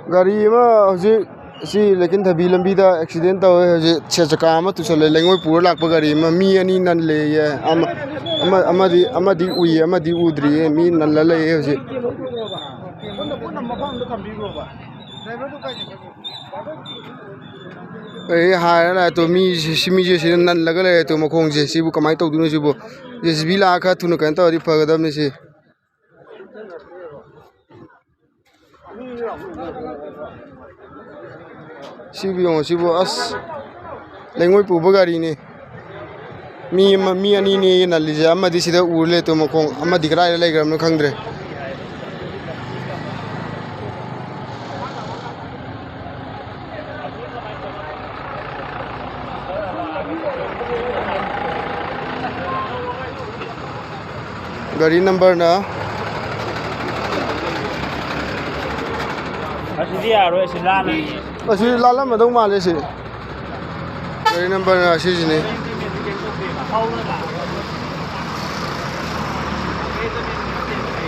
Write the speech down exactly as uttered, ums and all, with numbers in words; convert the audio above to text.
ꯒꯥꯔꯤ ꯑꯃ ꯍꯧꯖꯤꯛ ꯁꯤ ꯂꯩꯀꯤꯟꯊꯕꯤ ꯂꯝꯕꯤꯗ ꯑꯦꯛꯁꯤꯗꯦꯟ ꯇꯧꯋꯦ꯫ ꯍꯧꯖꯤꯛ ꯁꯦ ꯆꯀꯥ ꯑꯃ ꯇꯨꯁꯜꯂꯦ, ꯂꯩꯉꯣꯏ ꯄꯨꯔ ꯂꯥꯛꯄ ꯒꯥꯔꯤ ꯑꯃ, ꯃꯤ ꯑꯅꯤ ꯅꯜꯂꯦꯌꯦ꯫ ꯑꯃ, ꯑꯃ, ꯑꯃꯗꯤ, ꯑꯃꯗꯤ ꯎꯏ, ꯑꯃꯗꯤ ꯎꯗ꯭ꯔꯤꯌꯦ꯫ ꯃꯤ ꯅꯜꯂ ꯂꯩꯌꯦ ꯍꯧꯖꯤꯛ꯫ ꯑꯩ ꯍꯥꯏꯔ ꯂꯥꯛꯑꯦ ꯇꯣ, ꯃꯤ, ꯁꯤ ꯃꯤꯁꯦ ꯁꯤꯗ ꯅꯜꯂꯒ ꯂꯩꯔꯦ ꯇꯣ, ꯃꯈꯣꯡꯁꯦ꯫ ꯁꯤꯕꯨ ꯀꯃꯥꯏꯅ ꯇꯧꯗꯣꯏꯅꯣ ꯁꯤꯕꯨ? ꯖꯦ ꯁꯤ ꯕꯤ ꯂꯥꯛꯑꯒ ꯈꯔ ꯊꯨꯅ ꯀꯩꯅꯣ ꯇꯧꯔꯗꯤ ꯐꯒꯗꯕꯅꯤ ꯁꯤ꯫ ꯁꯤꯕꯨ ꯌꯦꯡꯉꯣ, ꯁꯤꯕꯨ ꯑꯁ, ꯂꯩꯉꯣꯏ ꯄꯨꯕ ꯒꯥꯔꯤꯅꯤ꯫ ꯃꯤ ꯑꯃ, ꯃꯤ ꯑꯅꯤꯅꯦ ꯅꯜꯂꯤꯁꯦ, ꯑꯃꯗꯤ ꯁꯤꯗ ꯎꯔ ꯂꯩꯇꯣ ꯃꯈꯣꯡ, ꯑꯃꯗꯤ ꯀꯗꯥꯏꯗ ꯂꯩꯈ꯭ꯔꯕꯅꯣ ꯈꯪꯗ꯭ꯔꯦ꯫ ꯒꯥꯔꯤ ꯅꯝꯕꯔꯅ ꯑꯁꯤꯗꯤ ꯌꯥꯔꯣꯏ, ꯑꯁꯤ ꯂꯥꯟꯅ꯫ ꯑꯁꯤ ꯂꯥꯜꯂꯝꯃꯗꯧ ꯃꯥꯜꯂꯦ ꯁꯤ꯫ ꯒꯥꯔꯤ ꯅꯝꯕꯔꯅ ꯑꯁꯤꯁꯤꯅꯤ꯫